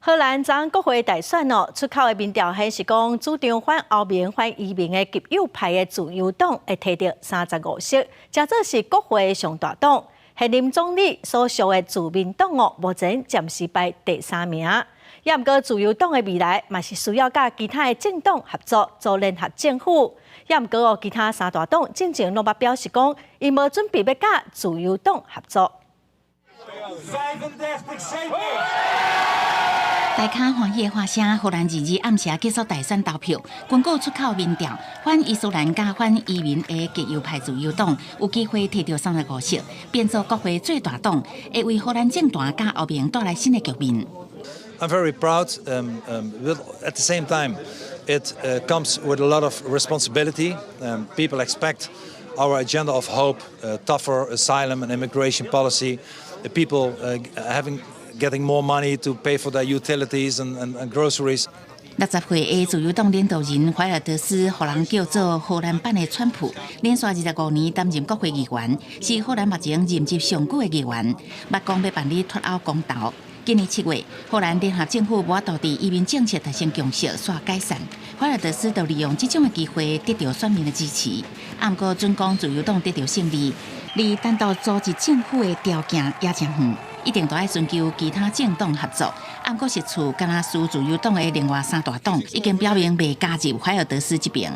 荷蘭昨昏國會大選哦，出口的民調顯示講，主張反歐盟、反移民的極右派的自由黨會提著35席，誠做是國會上大黨。現任總理所屬的自民黨哦，目前暫時排第三名。也毋過自由黨的未來嘛是需要佮其他的政黨合作組聯合政府。也毋過哦，其他三大黨進前攏捌表示講，𪜶無準備欲佮自由黨合作。 35 大家歡喜的歡聲，荷蘭22暗時結束大選投票，根據出口民調，反伊斯蘭佮反移民的極右派自由黨有機會提著35席，變做國會最大黨，會為荷蘭政壇佮歐盟帶來新的局面。 I'm very proud, but at the same time, it comes with a lot of responsibility. People expect our agenda of hope, tougher asylum and immigration policy, the people getting more money to pay for their utilities and groceries. 60歲的自由黨領導人懷爾德斯，予人叫做荷蘭版的川普，連續25年擔任國會議員，是荷蘭目前任職上久的議員。捌講欲辦理脫歐公投。今年7月，荷蘭聯合政府無法度佇移民政策達成共識，煞解散。懷爾德斯就利用這種的機會得著選民的支持。毋過準講自由黨得著勝利，離單獨組織政府的條件也誠遠，一定都愛尋求其他政黨合作。毋過實處敢若輸自由黨的另外三大黨已經表明袂加入懷爾德斯這邊。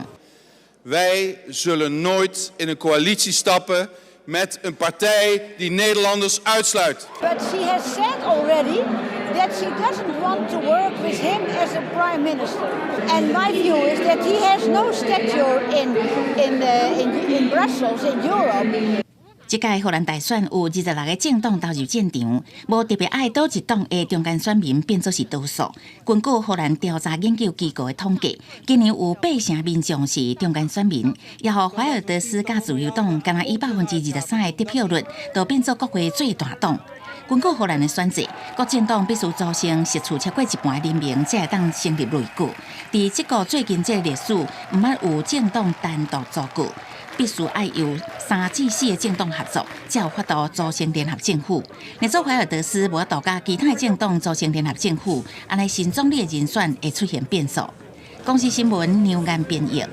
Wij zullen nooit in een coalitie stappen met een partij die Nederlanders uitsluit. But she has said already that she doesn't want to work with him as a prime minister. And my view is that he has no stature in Brussels, in Europe. 這屆荷蘭大選有26個政黨投入戰場，無特別愛佗一黨的中間選民變做是多數。根據荷蘭調查研究機構的統計，今年有八成民眾是中間選民，也予懷爾德斯佮自由黨敢若以23%的得票率，就變做國會最大黨。根據荷蘭的選制，各政黨必須組成席次超過一半的聯盟，才會當成立內閣。佇這個最近這個歷史，毋捌有政黨單獨組閣。必須愛由三至四个政黨合作，才有法度組成聯合政府。若做懷爾德斯無法度佮其他政黨組成聯合政府，按呢新總理的人選會出現變數。公視新聞梁岩編譯。